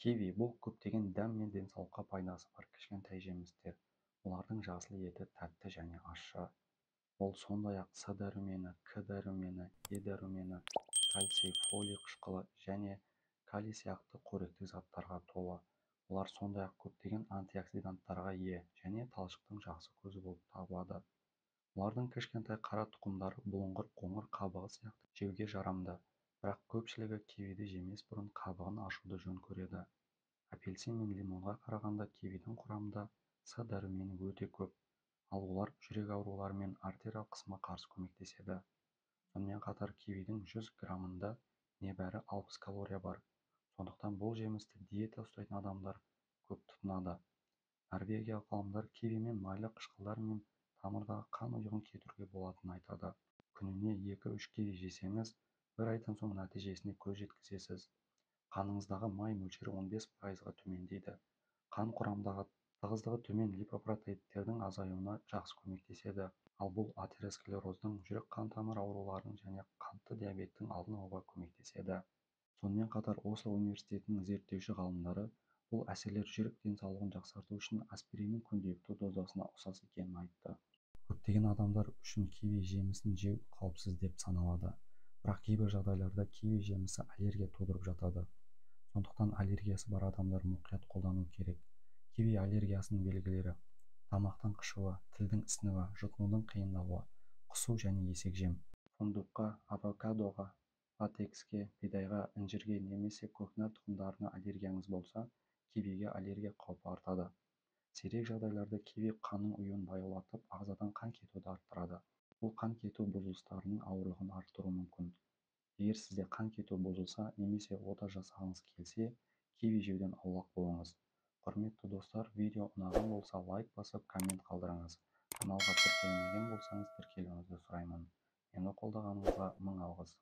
Киви – бұл көптеген дәм мен денсаулыққа пайдасы бар кішкентай жемістер. Олардың жасыл еті тәтті және ащы. Ол сондай-ақ С дәрумені, К дәрумені, Е дәрумені, кальций, фолий қышқылы және калий сияқты қоректік заттарға толы. Олар сондай-ақ көптеген антиоксиданттарға ие және талшықтың жақсы көзі болып табылады. Олардың кішкентай қара тұқымдары бұлыңғыр қоңыр қабығы сияқты жеуге жарамды, бірақ көпшілігі кивиді жемес бұрын қабығын аршуды жөн көреді. Апельсин мен лимонға қарағанда кивидің құрамында С дәрумені өте көп, ал олар жүрек аурулары мен артериялық қысымға қарсы көмектеседі. Сонымен қатар кивидің 100 граммында небәрі 60 калория бар. Сондықтан бұл жемісті диета ұстайтын адамдар көп тұтынады. Норвегиялық ғалымдар кивимен майлы қышқылдар мен тамырдағы қан ұйығын кетіруге болатынын айтады. Күніне 2-3 киви жесеңіз, бір айдан соң нәтижесіне көз жеткізесіз. Қаныңыздағы май мөлшері 15%-ға төмендейді. Қан құрамындағы тығыздығы төмен липопротеидтердің азаюына жақсы көмектеседі. Ал бұл атеросклероздың, жүрек-қан тамыр ауруларының және қантты диабеттің алдын алуға көмектеседі. Сонымен қатар Осло университетінің зерттеуші ғалымдары бұл әсерлер жүрек денсаулығын жақсарту үшін аспириннің күнделікті дозасына ұқсас екенін айтты. Көптеген адамдар үшін киви жемісін жеу қауіпсіз деп саналады. Бірақ кейбір жағдайларда киви жемісі аллергия тудырып жатады. Сондықтан аллергиясы бар адамдар мұқият қолдану керек. Киви аллергиясының белгілері: тамақтың қышуы, тілдің ісінуі, жұтынудың қиындауы, құсу және есекжем. Фундукқа, авокадоға, латекске, бидайға, інжірге немесе көкнәр тұқымдарына аллергияңыз болса, кивиге аллергия қаупі артады. Сирек жағдайларда киви қанның ұюын баяулатып, ағзадан қан кетуді арттырады. Бұл қан кету бұзылыстарының ауырлығын арттыруы мүмкін. Егер сізде қан кету бұзылса немесе ота жасағыңыз келсе, киви жеуден аулақ болыңыз. Құрметті достар, видео ұнаған болса, лайк басып, коммент қалдырыңыз. Каналға тіркелмеген болсаңыз, тіркелуіңізді сұраймын. Мені қолдағаныңызға мың алғыс.